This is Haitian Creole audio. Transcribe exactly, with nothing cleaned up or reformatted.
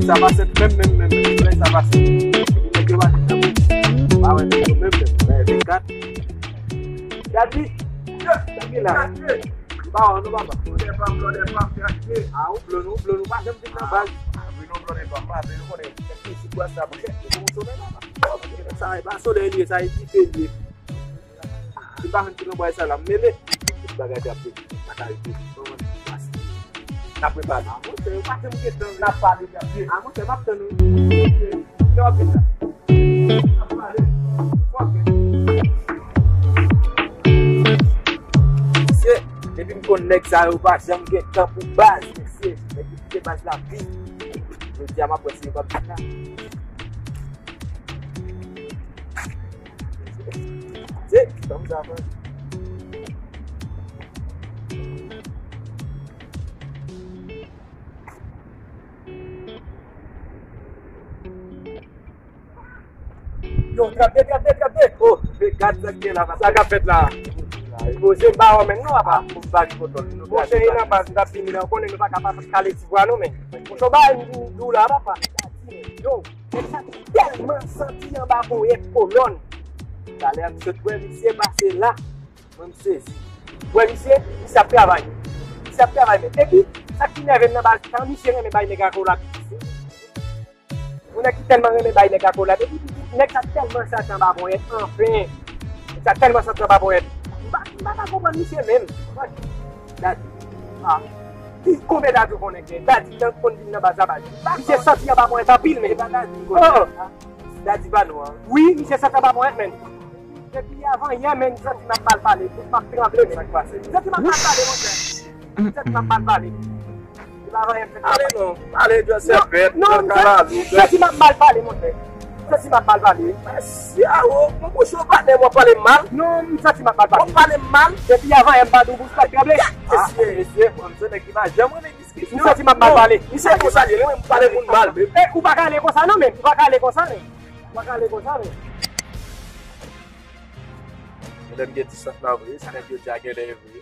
Sa pase menm, menm, menm, menm. Lè sa pase. Epi nèg yo pa janm pa wè nèg yo menm, menm. Lè vennkat. Gad li. Gad li la. M pa wè nou, papa. Blòdè pa m, blòdè pa m, gad li. A, ou blòdè, ou blòdè, ou pa janm vin nan baz. A, vin nan blòdè pa m, pa vin, ou konnen. Kèk ti bwa sa, monchè. Se yon solèy la, papa. Sa e pa solèy li ye, sa e dife li ye. Li pa konn ki nan bwa sa la, m mele. Tout bagay t ap fini. Fatalite. N ap repale. A, monchè, yo pa janm gen tan. N ap pale, gade. A, monchè, m ap tann ou. Lè w ap vin la. N ap pale. Fòk. Mesye, depi m konn nèg sa yo pa janm gen tan pou baz, mesye. Nèg yo kite baz la vit. Jodi a, m ap wè si yo p ap vin la. Se, tanm sa, man. Yo, trap de, trap de, trap de. Oh, gad sa k gen la, papa. Sa k ap fèt la? Poze m ba wè menm non, papa. Pou m pa ri kontan. Monchè, e nan baz, m t ap vini la, ou konnen nou pa ka pa kale ti vwa nou, men. Monchè, ou ba m di w la, papa. Yo, nèg sa tèlman santi anba ponyèt kolòn. Talè a, m sot wè misye pase la. Mwen, m sezi. Wè, misye, misye ap travay. Misye ap travay, men. Epi, sa k pi nève m nan baz tan, misye renmen bay nèg akolad. Yon nèg ki tèlman renmen bay nèg akolad. Epi, nèg sa tèlman santi anba ponyèt, anfen. Nèg sa tèlman santi anba ponyèt. M pa, m pa ka konprann misye menm. Dadi. Ah. Ki konbyen dadi w konnen gen? Dadi nan konn vin nan baz la, baz. Misye santi anba ponyèt anpil, men. E pa dadi w konnen. Oh. Dadi pa nou an. Wi, misye santi anba ponyèt, men. Depi avan yè, men, m santi m ap mal pale. M ap tranble, men. Sa k pase? M santi m ap mal pale, monchè. M santi m ap mal pale. Depi avan yè, m santi m ap mal pale. Ale non. Ale, jwè sèpèt, jwè kalalou, jwè. M santi m ap mal pale, monchè. M santi m ap mal pale. Mèsi a ou. Mwen bouch ou pa nè mwen pale m mal. Non, m santi m ap mal pale. Ou pale m mal. Depi avan yè, m pa di w bouch pa tranble. Ah, mesye, mwen se nèg ki pa janm renmen diskisyon. M santi m ap mal pale. Misye konsa li ye, li menm pale moun mal, men. Eh, ou pa ka ale konsa non, men. Ou pa ka ale konsa, men. Ou pa ka ale konsa, men. Lè m gen ti sant la vre, si nèg yo di a gen lè vre.